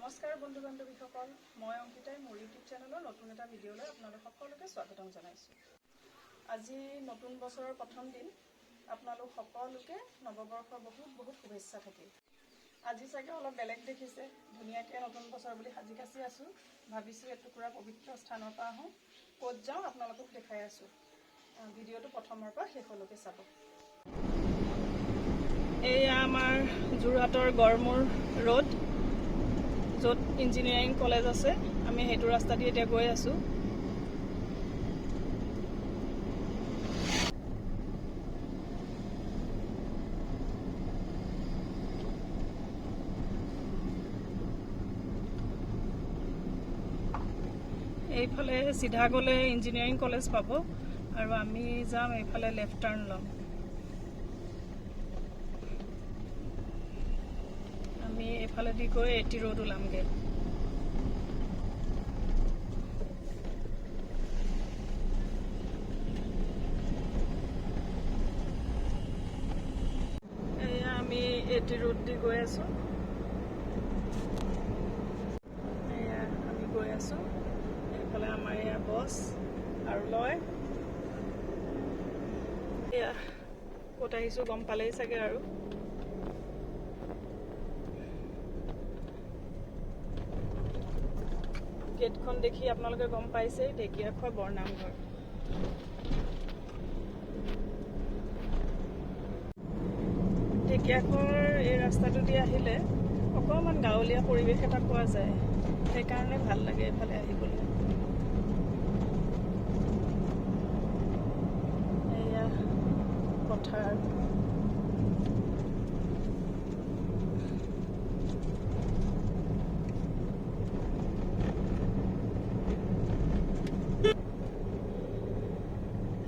নমস্কাৰ বন্ধু বান্ধৱীসকল, মই অংকিতাই মোৰ ইউটিউব চেনেলৰ নতুন এটা ভিডিঅ'লৈ আপোনালোক সকলোকে স্বাগতম জনাইছোঁ। আজি নতুন বছৰৰ প্ৰথম দিন। আপোনালোক সকলোকে নৱবৰ্ষৰ বহুত বহুত শুভেচ্ছা থাকিল। আজি চাগে অলপ বেলেগ দেখিছে, ধুনীয়াকৈ নতুন বছৰ বুলি সাজি কাচি আছোঁ। ভাবিছোঁ এটুকুৰা পবিত্ৰ স্থানৰ পৰা আহোঁ। ক'ত যাওঁ আপোনালোকক দেখাই আছোঁ। ভিডিঅ'টো প্ৰথমৰ পৰা শেষলৈকে চাব। এয়া আমাৰ যোৰহাটৰ গড়মূৰ ৰোড, য'ত ইঞ্জিনিয়াৰিং কলেজ আছে। আমি সেইটো ৰাস্তা দি এতিয়া গৈ আছোঁ। এইফালে চিধা গ'লে ইঞ্জিনিয়াৰিং কলেজ পাব আৰু আমি যাম এইফালে, লেফ্ট টাৰ্ণ ল'ম। আমি এইফালেদি গৈ এ টি ৰোড ওলামগৈ। এয়া আমি এ টি ৰোড দি গৈ আছোঁ। এয়া আমি গৈ আছোঁ এইফালে। আমাৰ এয়া বছ আৰু লয়। এয়া ক'ত আহিছোঁ গম পালেই চাগে। আৰু গেটখন দেখি আপোনালোকে গম পাইছেই, ঢেকীয়াখোৱা বৰনামঘৰ। ঢেকীয়াখোৱাৰ এই ৰাস্তাটো দি আহিলে অকণমান গাঁৱলীয়া পৰিৱেশ এটা পোৱা যায়। সেইকাৰণে ভাল লাগে এইফালে আহিবলৈ। এয়া পথাৰ।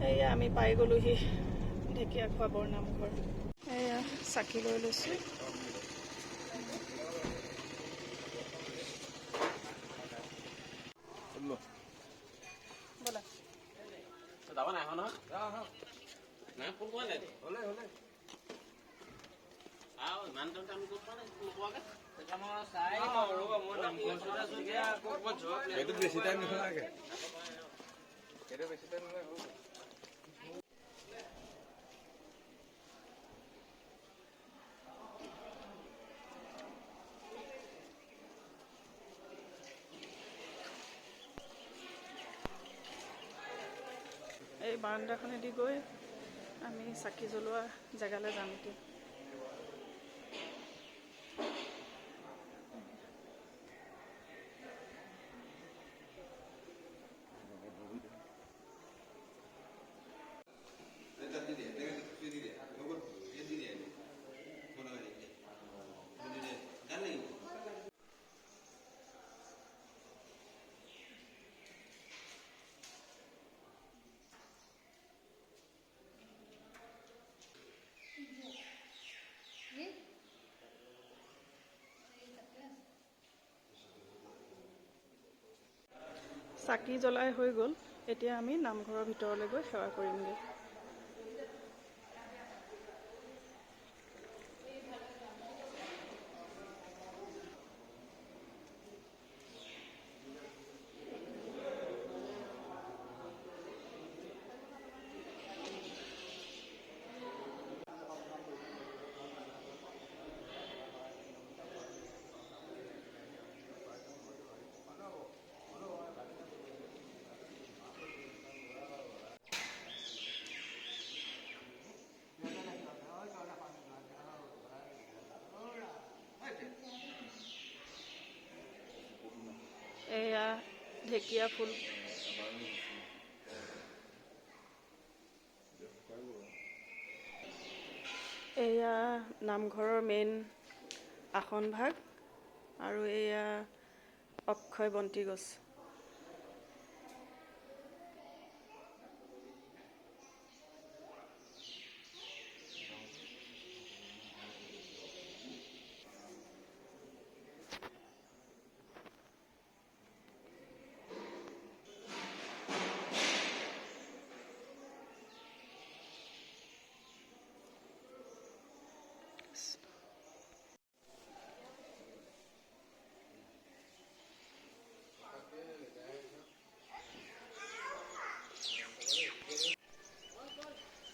এয়া আমি পাই গ'লোহি ঢেকীয়াখোৱা বৰনামঘৰ। এয়া চাকি লৈ লৈছোঁ। ব'লা। যাব নাই নহয় নাই, ফোন কৰা নাই। আৰু ইমান টাইম আমি ক'ত পোৱা নাই নোপোৱাকে। সেইটো বেছি টাইম নালাগে, সেইটো বেছি টাইম নালাগে, হৈ গ'ল। এই বাৰাণ্ডাখনেদি গৈ আমি চাকি জ্বলোৱা জেগালৈ যাম এতিয়া। চাকি জ্বলাই হৈ গ'ল। এতিয়া আমি নামঘৰৰ ভিতৰলৈ গৈ সেৱা কৰিমগৈ। এয়া ঢেকীয়া ফুল। এয়া নামঘৰৰ মেইন আসন ভাগ আৰু এয়া অক্ষয় বন্তি গছ।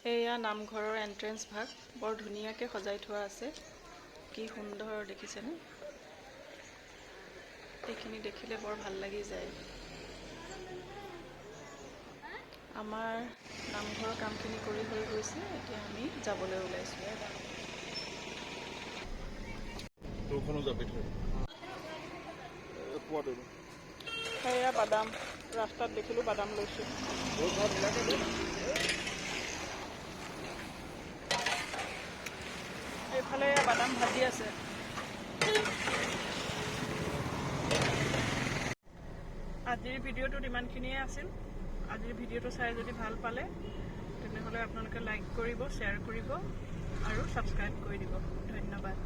এয়া নামঘৰৰ এণ্ট্ৰেঞ্চ ভাগ, বৰ ধুনীয়াকৈ সজাই থোৱা আছে। কি সুন্দৰ দেখিছেনে? এইখিনি দেখিলে বৰ ভাল লাগি যায়। আমাৰ নামঘৰৰ কামখিনি কৰি হৈ গৈছে, এতিয়া আমি যাবলৈ ওলাইছোঁ। তোৰখনো যাবি থৈ। সেয়া বাদাম, ৰাস্তাত দেখিলোঁ, বাদাম লৈছোঁ। এইফালে বাদাম ভাজি আছে। আজিৰ ভিডিঅ'টোত ইমানখিনিয়ে আছিল। আজিৰ ভিডিঅ'টো চাই যদি ভাল পালে, তেনেহ'লে আপোনালোকে লাইক কৰিব, শ্বেয়াৰ কৰিব আৰু ছাবস্ক্ৰাইব কৰি দিব। ধন্যবাদ।